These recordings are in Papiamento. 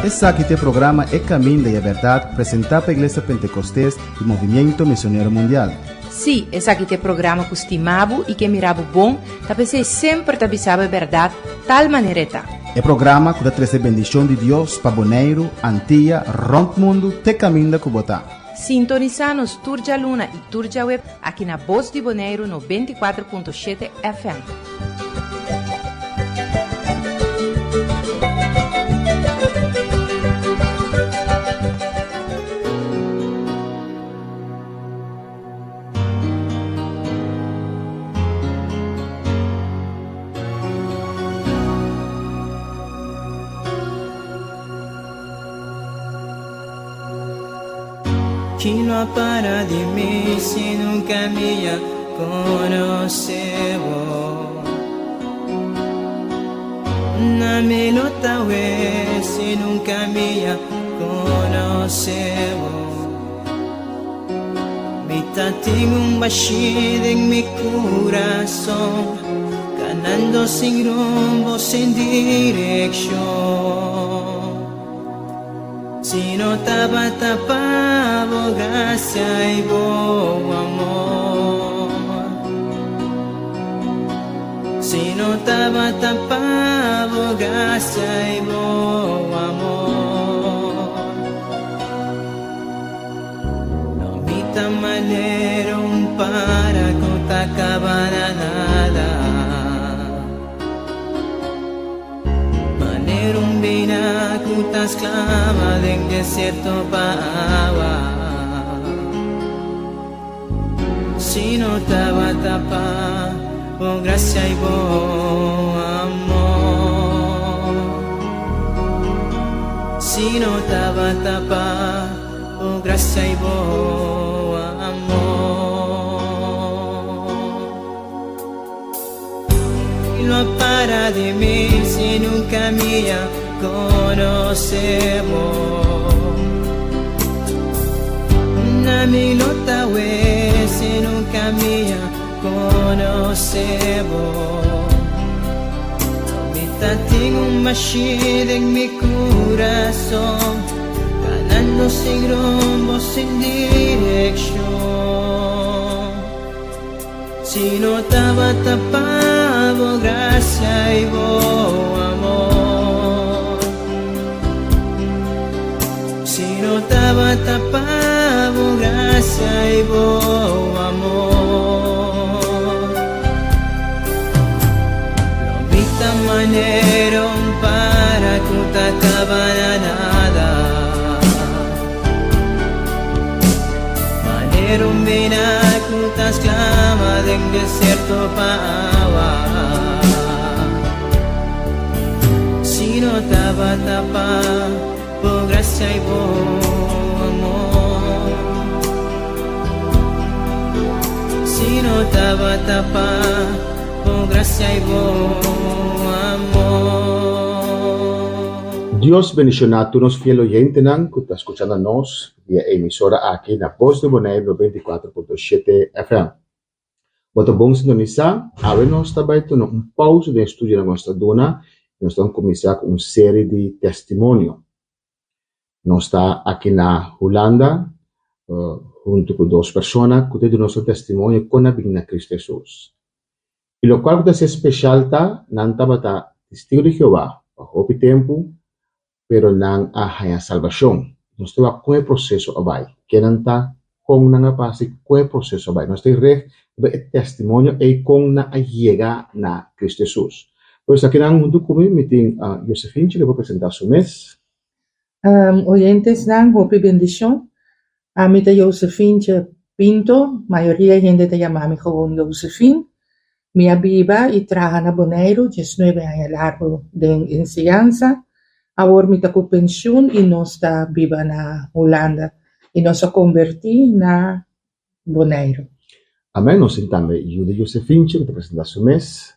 Esaki ta e programa E Caminda y e Berdad presenta pa Iglesia Pentecostes y Movimiento Misionero Mundial. Sí, esaki ta e programa ku stima bo i ke mira bo bon, ta p'esei semper ta bisa bo e bèrdat tal manera e ta. E programa ku ta trese bendishon di Dios pa Boneiru, Antia, rònt mundu te kaminda ku bo ta. Sintonisá nos tur djaluna i tur djaweb aki na Bos di Boneiru 94.7 FM. Ki lo a para di mi si nunca mi a conoce bo? Na mi lo ta we si nunca mi a conoce bo. Mi ta tin un bashí den mi curason, canando sin rumbo, sin direccion. Si no tabata pa bo gracia y bo amor. Si no tabata pa bo gracia y bo amor. No mi ta manera un para cu ta caba na nada. Manera un bina cu ta sclama den desierto pa awa. Si no tabata pa bo gracia y bo amor. Si no tabata pa bo gracia y bo amor. Lo a para di mi si nunca mi a conoce bo. Na mi lo ta we si nunca mi a conoce bo. Mi ta tin un mashi den mi curason, ganando sin rumbo, sin direccion. Si no tabata pa bo gracia y bo amor. Si no tabata pa bo gracia y bo amor. Lo mi ta manera un para cu ta caba na nada. Manera un bina cu ta sclama den desierto pa awa. Si no tabata pa bo gracia y bo amor. Si no tabata pa bo gracia y bo amor. Dios bendiciona tur nos fiel oyentenan cu ta scuchando nos via e emisora aki na Voz de Bonaire 94.7 FM. Bo ta bon sintonisa, awe nos ta bay tuma un pausa den e studionan cu nos ta duna y nos ta cuminsa cu un serie di testimonio. Nos ta aki na Hulanda hunto cu dos persona cu ta duna nos un testimonio con a bini na Cristo Jesus. I lokual ku ta ser speshal ta, nan tabata Testigu di Jehová pa hopi tempu, pero nan a haña salbashon. Nos ta wak kon e proseso a bai, ken nan ta, kon nan a pasa i kon e proseso a bai. Nos ta reg riba e testimonio ei kon nan a yega na Kristu Hesus. Pues akinan huntu ku mi, mi tin Josefinchi lo por presentá su mes. Oyentesnan, hopi bendishon. Ami ta Josefientje Pinto, mayoria hende ta yama mi gewoon Josefien. Mi a biba i traha na Boneiru diesnuebe aña largu den enseñansa. Awor mi ta ku penshun i nos ta biba na Hulanda i nos a kombertí na Boneiru. Amen, nos tin tambe yu di Josefientje ku ta presentá su mes.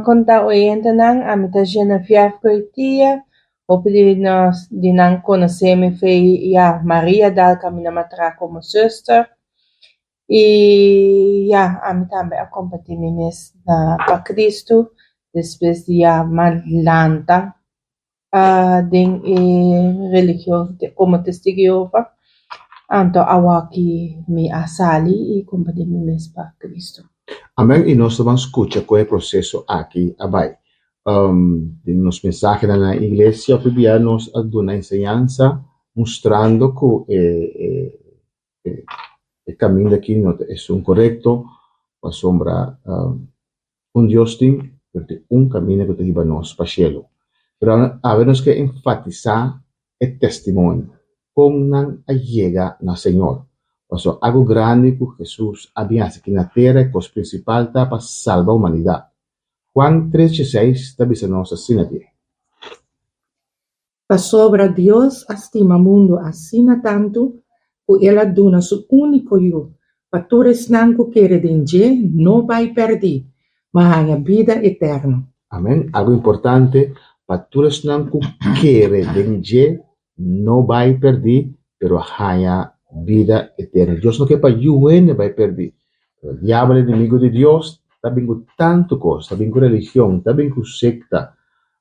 Konta oyentenan, ami ta Geneviève Goitia, hopi di nos di nan konosé mi fei ya Maria dal kaminda mi a traha komo zuster i ya ami tambe a kompartí mi mes na pa Cristo. Despues di ya m'a lanta den e religion komo Testigo di Jehova, anto awaki mi a sali i kompartí mi mes pa Cristo. Amen i nos ta ban skucha kon e proseso aki a bai. Den nos mensahenan na iglesia hopi bia nos a duna enseñansa mustrando ku e e kaminda aki no ta esun korekto pasobra un Dios tin pero tin un kaminda ku ta hiba nos pa shelu. Pero awe nos ke enfatisá e testimonio kon nan a yega na Señor. Pasobra algu grandi ku Hesus a bin hasi aki na tera e kos prinsipal ta pa salba humanidat. Juan tres dieseis ta bisa nos asina aki. Pasobra Dios a stima mundu asina tantu ku el a duna su úniko Yu, pa tur esnan ku kere den dje no bai pèrdí, ma haña bida eterno. Amèn. Algu importante, pa tur esnan ku kere den dje no bai pèrdí, pero haña bida eterno. Dios no ke pa yu hende bai pèrdí. Pero diabel, enemigu di Dios, ta bin ku tantu kos, ta bin ku religion, ta bin ku sekta,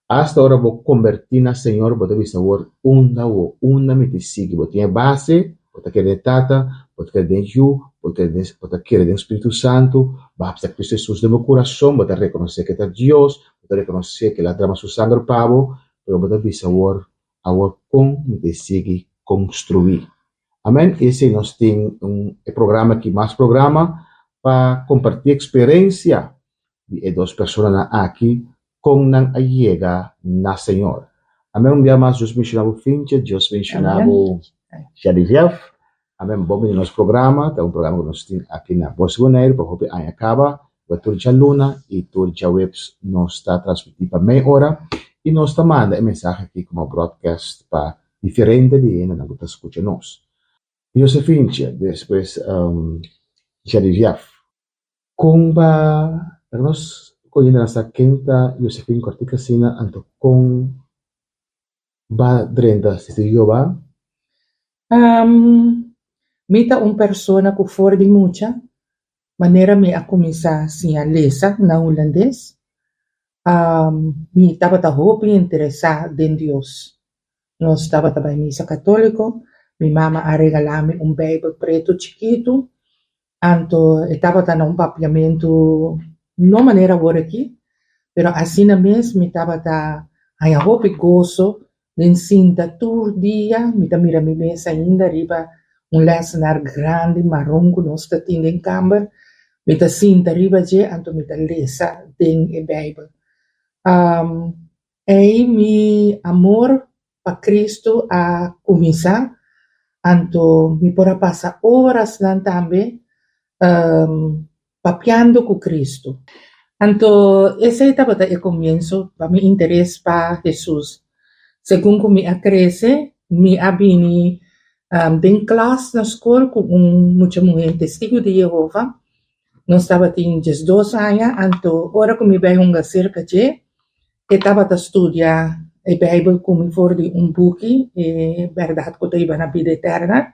Asta ora bo kombertí na Señor, bo ta bisa awor, Unda wo, unda mi ta sigui? Bo tin e base, bo ta kere den Tata, bo ta kere den Yu, bo ta kere den, bo ta kere den Spiritu Santu, bo a hapsa Kristu Hesus den bo kurason, bo ta rekonosé ke ta Dios, bo ta rekonosé ke El a drama Su sanger pa bo, pero bo ta bisa awor, Awor kon mi ta sigui konstruí? Amen. I esei nos tin un e programa aki, mas programa pa kompartí eksperensia di e dos personanan aki kon nan a yega na Señor. Amen un bia mas Dios bendiciona bo Finche, Dios bendiciona bo Genevieve. Amen bon bini nos programa, ta un programa ku nos tin aki na Bos di Boneiru pa hopi aña kaba, riba tur djaluna i tur djaweps nos ta transmiti pa mei ora i nos ta manda e mensahe aki komo broadcast pa diferente di hendenan ku ta skucha nos. Josefinche, despues Genevieve. Kon ba nos koyendo nan sa ken ta Josephine Cortica asina anto kon ba drenta Testigo di Jehová? Mi ta un persona ku for di mucha manera mi a kuminsá siña lesa na hulandes mi tabata hopi interesá den Dios. Nos tabata bai misa katóliko, mi mama a regalá mi un beibel pretu chikitu Anto e tabata na un papiamentu no manera awor aki, pero asina mes mi tabata haña hopi goso den sinta tur dia, mi ta mira mi mes ainda riba un lèsenar grandi maron ku nos ta tin den kamber, mi ta sinta riba dje anto mi ta lesa den e Beibel. Ei mi amor pa Cristo a cuminsa, anto mi por a pasa orasnan tambe papiando cu Cristo. Anto esey tabata e comienso pa mi interes pa Jesus. Segun cu mi a crece, mi a bini den klas na scol cu un mucha muher Testigo di Jehova. Nos tabatin diesdos aña, anto ora cu mi bay hunga cerca dje, E tabata studia e Bijbel ku mi for di un buki, E Bèrdat ku ta hiba na Bida Eterna.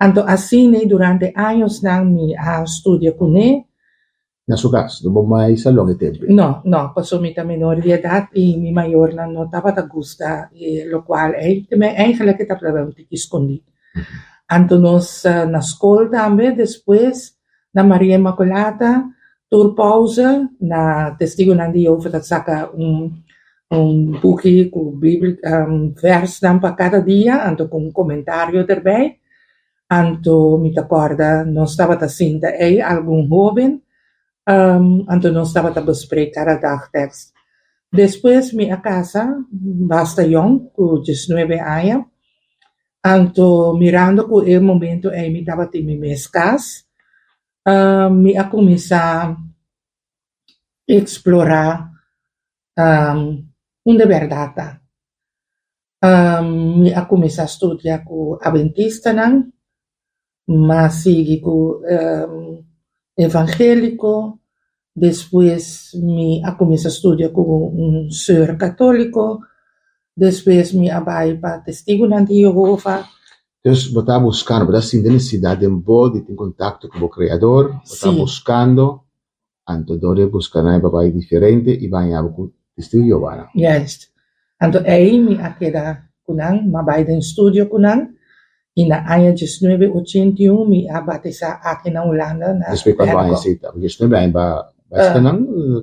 Anto asina durante añosnan mi a studia kuné. Na su kas, no bo mai salon e tempu? No, no, pasobra mi ta menor di edat i mi mayornan no tabata gusta e lokual ei. Eigenlijk e tabata un tiki skondí. Anto nos na skol tambe despues Na Maria Inmaculata, tur pausa na Testigonan di Jehova ta saca un un buki cu Biblia versnan pa cada dia, anto cu un comentario erbij. Anto mi ta corda nos tabata sinta ey algun hoben, anto nos tabata bespreek cada dagtekst. Despues mi a casa basta yong, cu diesnuebe aña. Anto mirando ku e momento ei mi tabatin mi mes kas, mi a kuminsá eksplorá unda e bèrdat ta. Mi a kuminsá studia ku abentistanan, m'a sigui ku evangéliko, despues mi a kuminsá studia ku un sùr katóliko, despues mi a bai pa Testigunan di Yehova. Dus bo ta buskando, bo ta sinti nesesidat den bo di tin kontakto ku bo Kreador, bo ta buskando. Anto dor di buska nan e bo bai diferente i baña bo ku Testigo di Jehová nan. Juist. Anto ei mi a keda ku nan, m'a bai den studio ku nan i na aña diesnuebe ochenta i un mi a batisá aki na Hulanda na Despues kuantu aña Berkel. esei ta? Diesnuebe aña ba bai sta nan?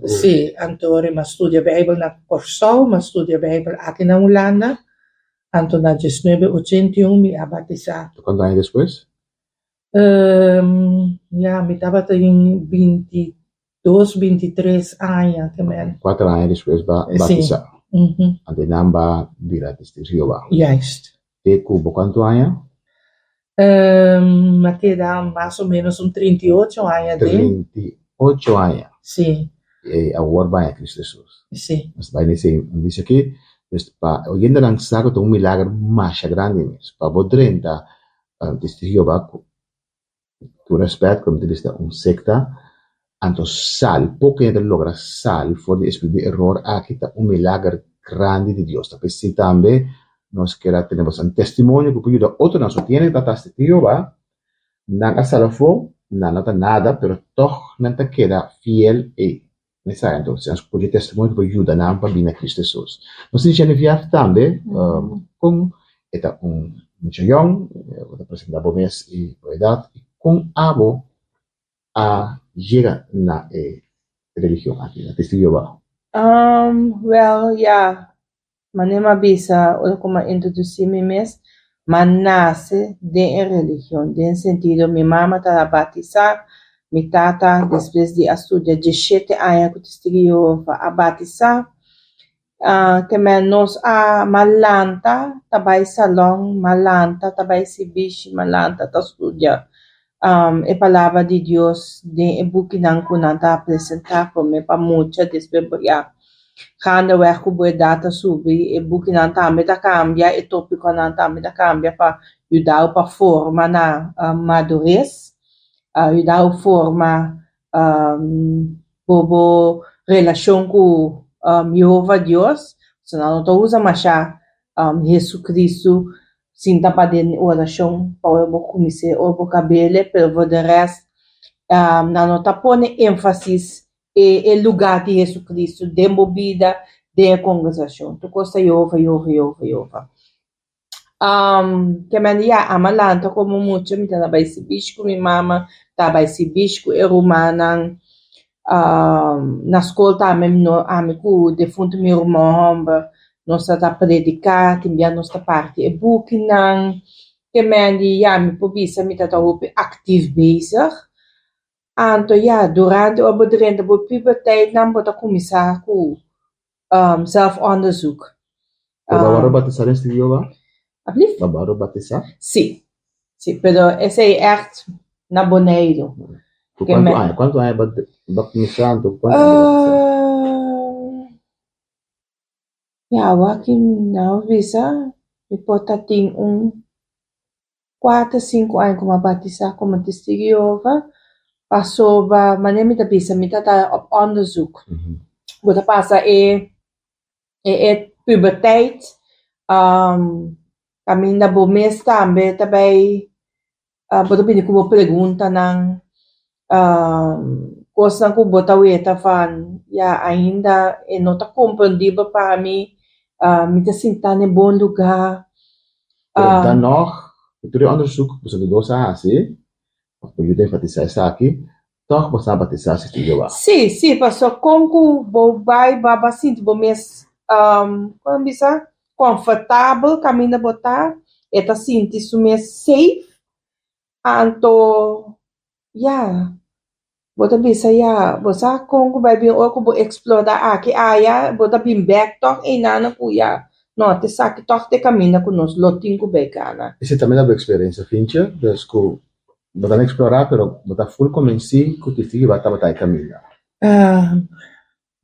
Sí, anto ora m'a studia Bijbel na Kòrsou, m'a studia Bijbel aki na Hulanda, anto na diesnuebe ochenta i un mi a batisá. Kuantu aña despues? Ya, mi tabata den bintidos, bintitres aña te men. Kuater aña despues ba batisá. Anto e nan ba bira Testigo di Jehová. Juist. Te ku bo kuantu aña? Mi a keda mas o menos un 38 aña den. 38 aña. Sí. I awor baña Cristo Jesus. Sí. Nos ta bai nese dice aki, dus pa oyentenan sa ku ta un milager masha grandi mes. Pa bo drenta Testigo di Jehová ku tur rèspèt ku mi ta bisa un sekta, anto sali, poko hende ta logra sali for di e spiritu di eror aki ta un milager grandi di Dios. Ta p'esei tambe nos kier a tene boso un testimonio ku por yuda otronan. So tin hende ku ta Testigo di Jehová, nan a sali afó, nan no ta nada, pero tòg nan ta keda fiel ei. Mesa entonces nos scucha testimonio ku por yuda nan pa bini na Cristo Jesus. Nos tin Geneviève tambe kon e ta un mucha yòn, bo ta presenta bo mes i bo edat i kon abo a yega na e religion aki, na Testigo di Jehová. Wèl, ya, Manera mi a bisa ora ku mi a introdusí mi mes, mi a nase den e religion, den sentido mi mama tabata batisá, mi tata despues di a studia dieshete aña ku Testigo di Jehova a batisá. Ke men nos a mi a lanta ta bai salon, mi a lanta ta bai sirbishi, mi a lanta ta studia e palabra di Dios den e bukinan ku nan ta presentá promé pa mucha, despues bo ya gaandeweg ku bo edat ta subi e bukinan tambe ta kambia, e topikonan tambe ta kambia pa yuda bo pa forma na madures, yuda bo forma bo bo relashon ku Jehova Dios, pasobra nan no ta usa masha Jesucristo Sinta pa den orashon pa ora bo kumins'é ora bo kab'el, pero for de rest nan no ta pone énfasis e e lugá di Jesucristo den bo bida, den e kongregashon. Tur kos ta Jehova, Jehova, Jehova, Jehova. Ke mende ya, ami a lanta komo mucha, mi ta bai sirbishi ku mi mama, ta bai sirbishi ku e rumannan, Na skol tambe ami ku defuntu mi ruman hòmber nos ta ta prediká, tin bia nos ta parti e bukinan. Te mendi ya mi por bisa mi ta ta hopi aktif bezig. Anto ya durante ora bo drenta bo puberteitnan bo ta kuminsá ku zelfonderzoek. Bo ta wòrdu batisá den Still Jehová? Alsjeblieft? Bo wòrdu batisá? Sí, sí, pero esei ègt na Boneiru. Ku kuantu aña? Kuantu aña bo bo kuminsá anto ku kuantu aña bo batisá? Ya, wak nan bisa mi por ta tin un Kuater, sinku aña ku mi a batisá komo Testigu di Jehova, pasobra manera mi ta bisa mi ta ta op onderzoek. Bo ta pasa e e puberteit kaminda bo mes tambe ta bai bo ta bini ku bo preguntanan, kosnan ku bo ta weta van ya ainda e no ta komprendibel pa mi, mi ta sinta na e bon lugá. Pero dan nog, ku tur e onderzoek ku boso dos a hasi, òf ku yuda enfatisá esaki, tòg boso a batisá si tin Jehová. Sí, sí, pasobra kon ku bo bai bo a sinti bo mes, kon bisa, konfortabel kaminda bo ta, e ta sinti su mes safe, anto Ya, bo ta bisa ya, bo sa kon ku bai bin ora ku bo eksplorá aki aya, bo ta bin bèk tòg einan ku ya, no, t'esaki tòg t'e kaminda ku nos lo tin ku bai gana. Esei tambe ta bo eksperensia, Finche, dus ku bo ta na eksplorá pero bo ta ful konvensí ku Testigo Jehová tabata e kaminda.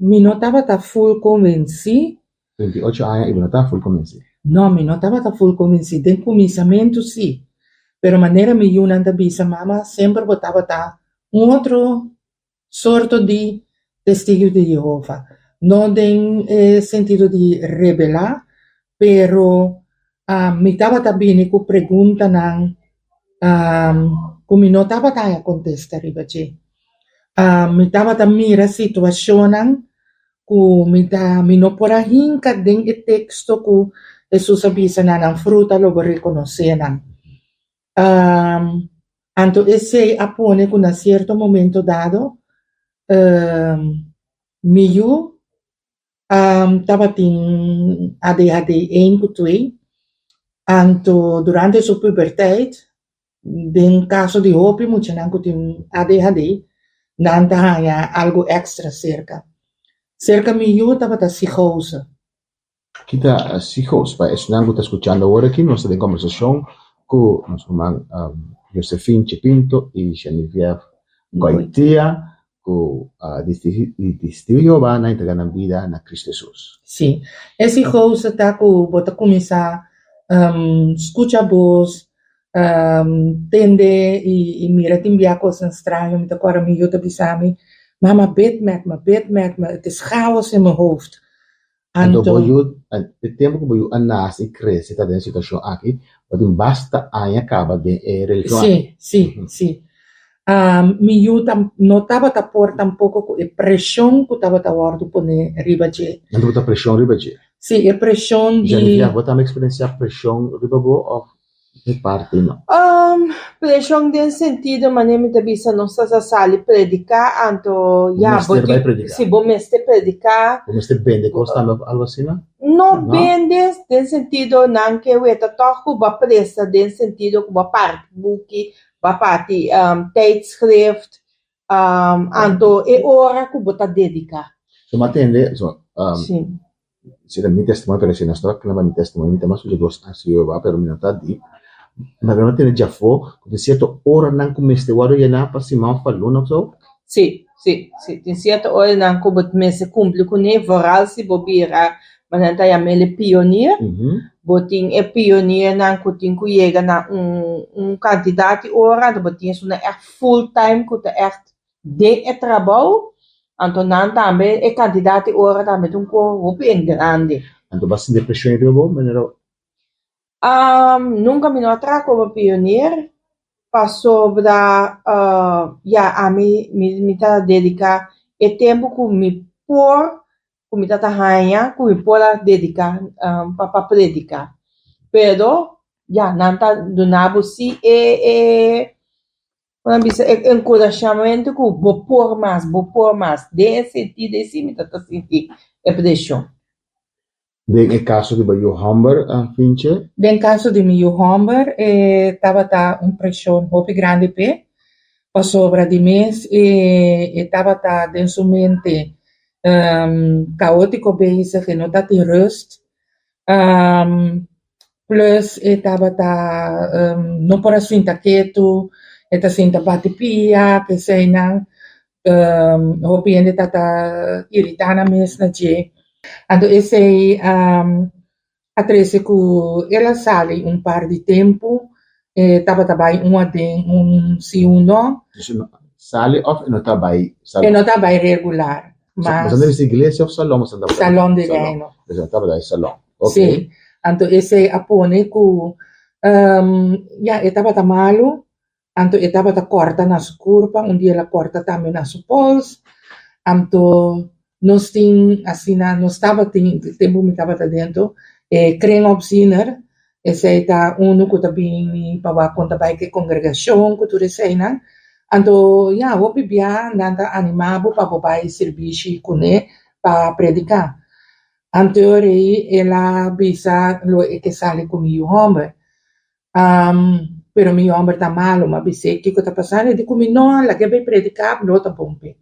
Mi no tabata ful konvensí. 28 aña i bo no ta ful konvensí? No, mi no tabata ful konvensí. Den kuminsamentu sí, pero manera mi yunan ta bisa, Mama, semper bo tabata un otro sorto di Testigu di Jehova. No den e sentido di rebelá, pero mi tabata bini ku preguntanan ku mi no tabata haña kontesta riba dje. Mi tabata mira situashonnan ku mi ta mi no por a hinka den e teksto ku Hesus a bisa na nan fruta lo bo rekonosé nan. Anto esei a pone ku na sierto momento dado mi yu tabatin ADHD ein ku twee, anto durante su puberteit Den kaso di hopi muchanan ku tin ADHD, nan ta haña algu èkstra serka. Serka mi yu tabata psicose. Ki ta psicose? Pa esnan ku ta skuchando awor aki, nos ta den kombersashon ku nos ruman Josephine Pinto i Geneviève Goitia ku di Testigo di Jehová nan entrega nan bida na Kristu Hesus. Sí. E psicose ta ku bo ta kuminsá skucha bos, tende i mira tin bia kosnan straño. Mi ta kòrda mi yu ta bisa mi, Mama, bid met me, bid met me, het is chaos in mijn hoofd. Anto bo yu, e tempu ku bo yu a nase i krese ta den e situashon aki, bo tin basta aña kaba den e religion aki. Sí, sí, sí. Mi yu no tabata por tampoko ku e preshon ku tabata wòrdu pone riba dje. Nan tabata preshon riba dje? Sí, e preshon di. Geneviève, bo tambe eksperensiá preshon riba bo òf E parti no. Preshon den sentido manera mi ta bisa nos ta sa sali prediká anto ya bo mester bai prediká. Si bo mester prediká. Bo mester bende kos tambe òf algu asina? No bende den sentido nan ke weta tòg ku bo a presta den sentido ku bo a parti buki, bo a parti tijdschrift, anto e ora ku bo ta dediká. So mi a tende, so Si ta mi testimonio, pero si nos ta clama mi testimonio, mi ta mas usa dos aña Jehová, pero mi no ta deep. Ma mi tene djafó ku tin sierto oranan ku mester wòrdu yená pa siman òf pa luna òf so. Sí, sí, sí. Tin sierto oranan ku bo mester kumpli kuné, vooral si bo bira, manera nan ta yama el e pionier. Bo tin e pioniernan ku tin ku yega na un un kantidat di ora, anto bo tin esunnan ègt full time ku ta ègt Den e trabou, anto nan tambe e kantidat di ora tambe ta un ko hopi en grandi. Anto bo a sinti preshon riba bo manera? Nunka mi no a traha komo pionier pasobra ya ami mi ta dediká e tempu ku mi por ku mi ta ta haña ku mi por a dediká pa pa prediká. Pero ya nan ta duna bo si e e. Bo a bisa e enkurashamentu ku bo por mas, bo por mas. Den e sentido ei sí mi ta ta sinti e preshon. Den e kaso di bo yu hòmber, Finche? Den kaso di mi yu hòmber e tabata un preshon hopi grandi p'e, pasobra di mes e e tabata den su mente kaótiko bezig, e no ta tin rùst. Plus e tabata no por a sinta ketu, e ta sinta bati pia, p'eseinan hopi hende ta ta iritá nan mes na dje. Anto esei a trese ku el a sali un par di tempu, e tabata bai un aden un si un no. Sali òf e no ta bai salon? E no ta bai regular, mas. Boso ta bisa iglesia òf salon? Salon di Reino. Boso tabata bai salon. Ok. Sí, anto esei a pone ku ya e tabata malu, anto e tabata kòrta na su kurpa, un dia el a kòrta tambe na su pols, anto nos tin asina, nos tabatin, tempu mi tabata dentro, e kringopziener, esei ta unu ku ta bini pa wak kon ta bai ku e kongregashon ku tur eseinan, anto ya hopi bia nan ta animá bo pa bo bai sirbishi kuné pa prediká. Anto rei el a bisa lo e ke sali ku mi yu hòmber. Pero mi yu hòmber ta malu. Mi a bis'é kiko ta pasando. E di ku mi no, lag'é bai prediká, lo ta bon p'e.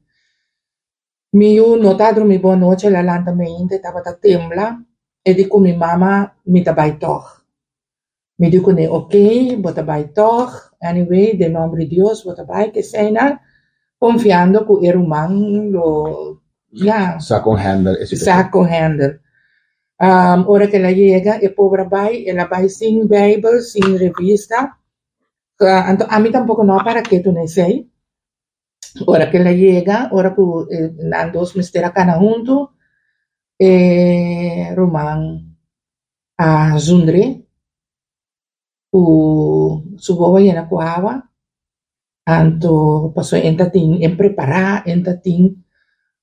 Mi yu no ta drumi bon nochi, el a lanta mainta, e tabata tembla. E di ku mi, Mama, mi ta bai tòg. Mi di kuné, Ok, bo ta bai tòg, anyway, den nòmber di Dios bo ta bai, keseinan, konfiando ku e ruman lo, ya. Sa kon handle e situashon. Sa kon handle. Ora ku el a yega, e pober a bai, el a bai sin Beibel, sin revista, anto ami tampoko no a para ketu na esei. Ora ku el a yega, ora ku nan dos mester a kana huntu, e ruman a zundr'é ku su bobo a yena ku awa. Anto pasobra e ta tin e prepará, e ta tin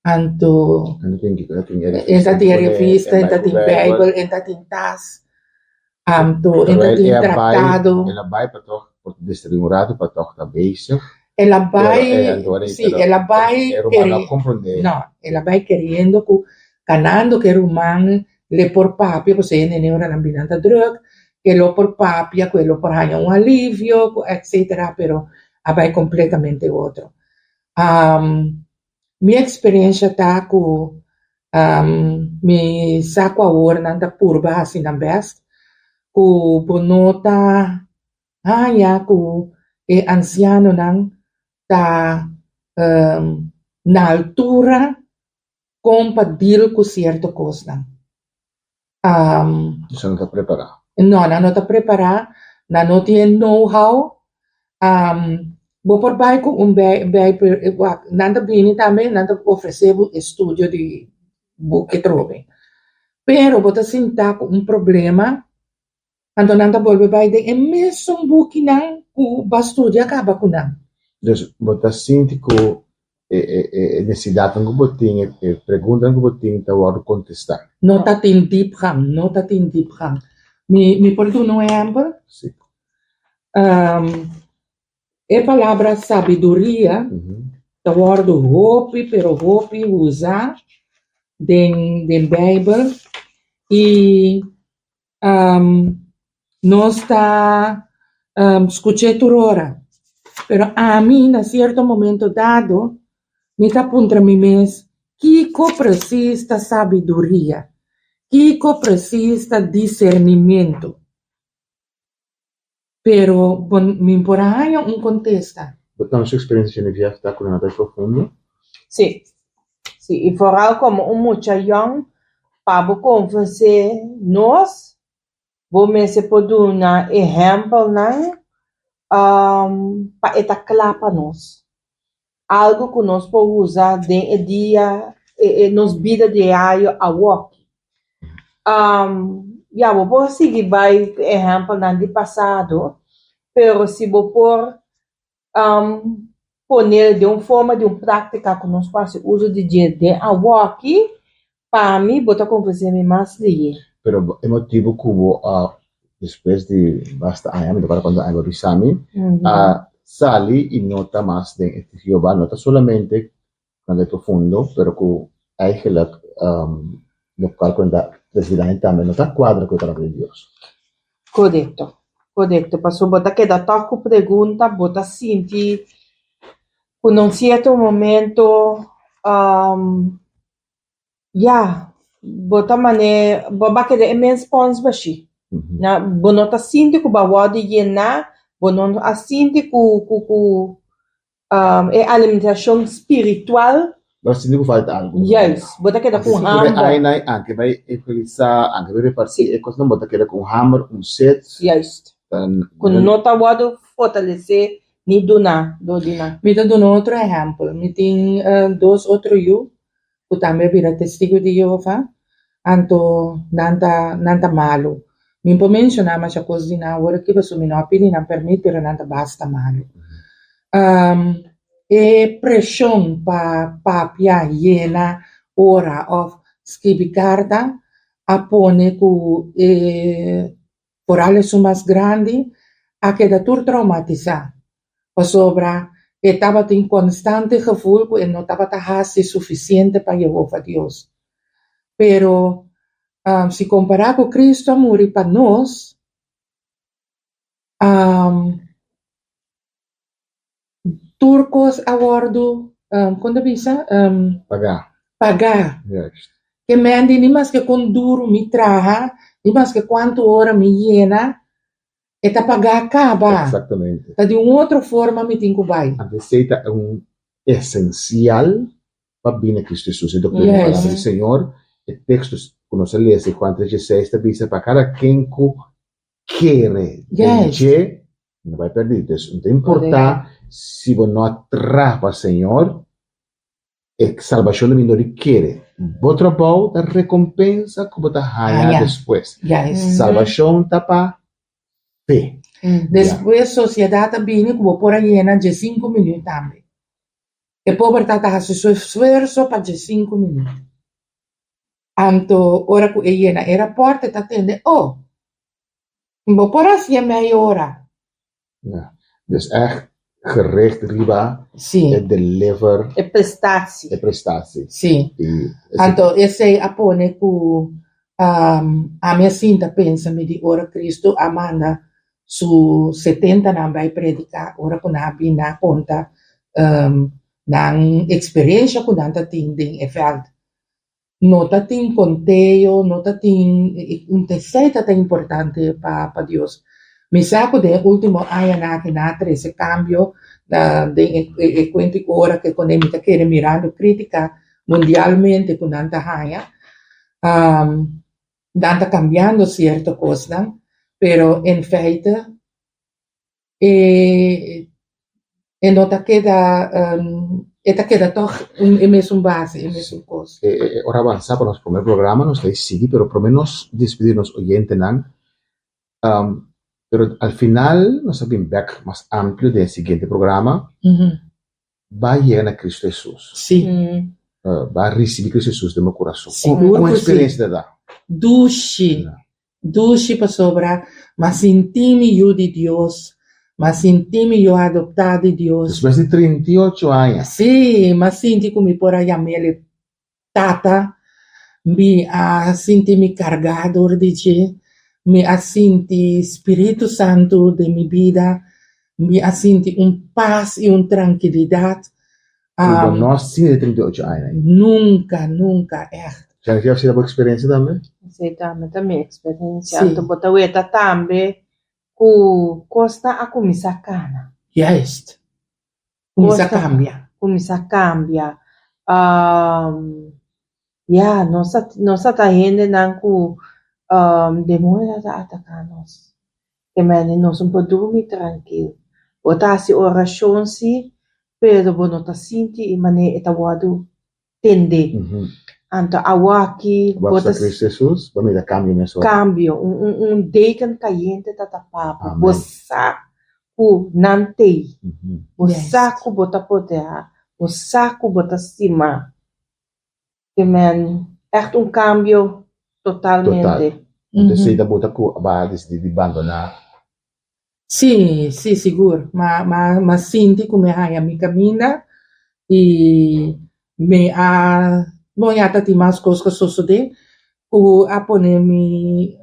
anto e ta tin e revista, e ta tin Bijbel, e ta tin tas, anto e ta tin tratado. El a bai pa tòg por distraí un ratu pa tòg ta bezig. El a bai, sí, el a bai no, el a bai keriendo ku kanando ku e ruman le por papia pasobra e nene ora nan bira ta drùk, ke lo por papia, ku e lo por haña un alivio, ku etcetera, pero a bai kompletamente otro. Mi eksperensha ta ku mi sa ku awor nan ta purba hasi nan bèst, ku bo no ta haña ku e ansianonan ta na altura kon pa deal ku sierto kosnan. Nan no ta prepará. No, nan no ta prepará, nan no tin e know-how. Bo por bai ku un bijbel, wak, nan ta bini tambe, nan ta ofresé bo estudio di buki atrobe. Pero bo ta sinta ku un problema, Anto nan ta bolbe bai den e mesun bukinan ku bo a studia kaba ku nan. Dus bo ta sinti ku e e nesidatnan ku bo tin, e preguntanan ku bo tin ta wòrdu kontestá. No ta tin diepgang, no ta tin diepgang. Mi mi por duna un ehèmpel? Si. E palabra sabiduria ta wòrdu hopi pero hopi usa den den Beibel i Nos ta skuch'é tur ora, pero ami na sierto momento dado mi ta puntra mi mes, kiko presis ta sabiduria? Kiko presis ta disernimentu? Pero bo mi por a haña un kontesta. Bo ta su eksperensia Geneviève ta ku nan a bai profundo? Sí, sí, i foral komo un mucha yòn, pa bo konvensé nos, bo mester por duna ehèmpelnan pa e ta kla pa nos. Algu ku nos por usa den e dia, e nos bida diario awoki. Ya, bo por sigui bai ku ehèmpelnan di pasado, pero si bo por pone den un forma di un práktika ku nos por hasi uso di dje den awoki, pa mi bo ta konvensé mi mas lihé. Pero e motibu ku bo a despues di basta aña, mi ta kòrda kuantu aña bo a bisa mi, a sali i no ta mas den e Jehová, no ta solamente nan ta profundo, pero ku eigenlijk lokual ku nan ta trese dilanti tambe no ta kuadra ku e palabra di Dios. Korekto, korekto, pasobra bo ta keda tòg ku pregunta, bo ta sinti ku na un sierto momento ya, bo ta mane, bo a keda e mes spons bashí. Na, bo no ta sinti ku bo a wòrdu yená, bo no a sinti ku ku ku e alimentashon spiritual. Bo a sinti ku falta algu. Juist, bo ta keda ku un hamber. Tur e añanan anke bai evangelisá, anke bai repartí e kosnan, bo ta keda ku un hamber, un set. Juist, ku no ta wòrdu fortalesé ni duná dor di nan. Mi ta duna otro ehèmpel. Mi tin dos otro yu ku tambe a bira Testigu di Jehova, anto nan ta nan ta malu. Mi por menshoná masha kos di nan awor aki pasobra mi no a pidi nan pèrmit, pero nan ta basta malu. E preshon pa papia, yena ora òf skibi karta a pone ku e Foral esun mas grandi a keda tur traumatisá, pasobra e tabatin konstante gevoel ku e no tabata hasi sufisiente pa Yehova Dios. Pero, si kompará ku Kristu a muri pa nos, Tur kos a wòrdu, kon ta bisa? Pagá. Pagá. Juist. Ke mendi ni maske kon duru mi traha, ni maske kuantu ora mi yena, e ta pagá kaba. Exactamente. Ta di un otro forma mi tin ku bai. Anto esei ta un esensial pa bini Cristo Jesus. E doctrina di palabra di Señor, e teksto ku nos a lesa di Juan tres dieseis ta bisa pa kada ken ku kere den dje, no bai pèrdí. Dus no ta importá si bo no a traha pa Señor, e salbashon ta bini dor di kere. Bo trabou ta rekompensa ku bo ta haña despues. Salbashon ta pa fe. Despues sosiedat a bini ku bo por a yena diesinku minüt tambe. E pober tata hasi su esfuerso pa diesinku minüt. Anto ora ku e yena e rapòrt e ta tende, Oh, bo por hasié mei ora. Ja, dus echt gericht riba e deliver. E prestatie. E prestatie. Sí. Anto esei a pone ku ami a sinta pensa mi di ora Cristo a manda su setentanan bai prediká, ora ku nan a bin nan a konta nan eksperensha ku nan ta tin den e vèlt. No ta tin conteo, no ta tin un esey ta ta importante pa pa Dios. Mi sa cu den e ultimo añanan aki nan a trece cambio den e e cuento y ora cu e mi ta kere mirando critica mundialmente cu nan ta haña nan ta cambiando cierto cosnan pero en feite E e no ta keda e ta keda tòg e mesun base, e mesun kos. E e ora avansa pa nos prome programa nos ta sigui pero prome nos despidi nos oyentenan pero al final nos ta bin bek mas amplio den e siguiente programa ba yega na Cristo Hesus. Sí. Ba ricibi Cristo Hesus den bo curason. Sigur Con cu sí. experiencia ta da? Dushi. Dushi pasobra m'a sinti mi yu di Dios, m'a sinti mi yu adoptá di Dios. Despues di 38 aña. Sí, m'a sinti cu mi por a yam'el Tata. Mi a sinti mi cargá dor di dje. Mi a sinti Spiritu Santu den mi bida. Mi a sinti un pas i un trankilidat. Ku bo no a sinti den 38 aña ei? Nunka, nunka, ègt. Geneviève, esei ta bo eksperensia tambe? Esei tambe ta mi eksperensia. Sí. Anto bo ta weta tambe ku kosnan a kuminsá kana. Juist. Kuminsá Kosnan kambia. kuminsá kambia. Ya, nos a nos a ta hendenan ku demoño ta ataká nos. Ke mende nos no por durmi trankil. Bo ta hasi orashon si, pero bo no ta sinti e manera e ta wòrdu tendé. Anto awaki Bo bo ta sa Cristo Jesus, bo mira kambio mesora. Kambio, un un un deken kayente ta tapa bo. Bo Amen. sa ku nan t'ei. Bo sa Juist. ku bo ta protehá. Bo sa ku bo ta stimá. Ke men, ègt un kambio Total. totalmente. Anto esei ta bota ku bo a disidí di bandoná. Sí, sí, sigur. Ma, ma, ma sinti ku mi a haña mi kaminda i mi a, bon ya ta tin mas kos ku a sosodé ku a pone mi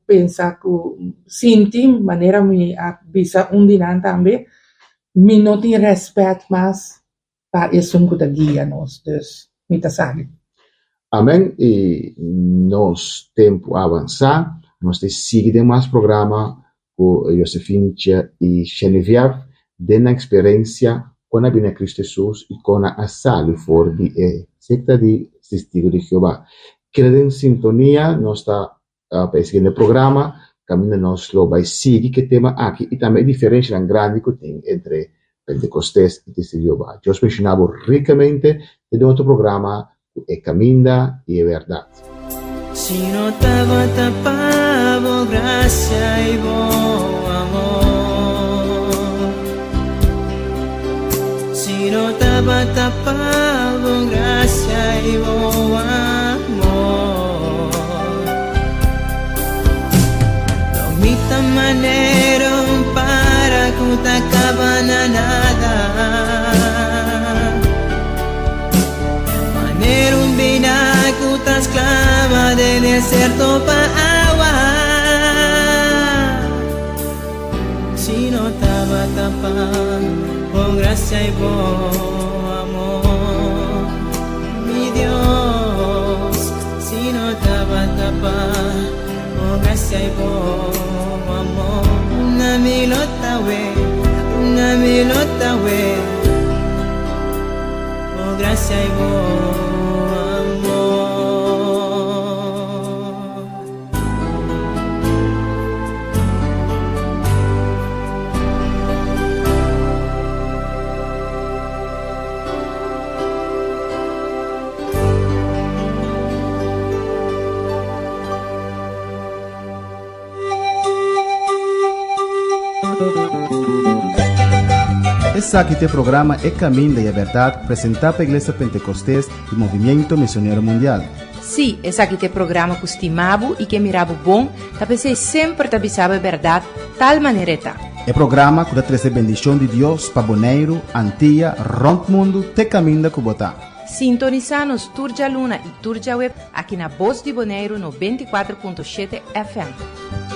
pensa ku sinti manera mi a bisa un di nan tambe, mi no tin rèspèt mas pa esun ku ta guia nos, dus mi ta sabi. Amen y nos tempo a avansa nos ta sigui den mas programa cu Josefincha y Geneviève den nan experencia con a bini a Cristo Jesus y con nan a sali for di e secta di Testigo di Jehová. Keda den sintonia nos ta Pa e siguiente programa kaminda nos lo bai sigui ku e tema aki i tambe e diferenshanan grandi ku tin entre Pentekostes i Testigo di Jehová. Dios benshoná bo rikamente den otro programa ku E Kaminda i e Bèrdat. Si no tabata pa bo gracia i bo amor Si no tabata pa bo gracia i bo amor Lo mi ta manera un para ku ta kaba na nada Manera un bina ku ta sklama den deserto pa awa Si no tabata pa bo gracia i bo amor Mi Dios Si no tabata pa bo gracia i bo amor Una mi lo ta we Una mi lo ta we Bo gracia i bo amor. Esaki ta e programa E Caminda y e Berdad presenta pa Iglesia Pentecostes y Movimiento Misionero Mundial. Sí, esaki ta e programa ku stima bo i ke mira bo bon, ta p'esei semper ta bisa bo e bèrdat tal manera e ta. E programa ku ta trese bendishon di Dios pa Boneiru, Antia, rònt mundu te kaminda ku bo ta. Sintonisá nos tur djaluna i tur djaweb aki na Bos di Boneiru 94.7 FM.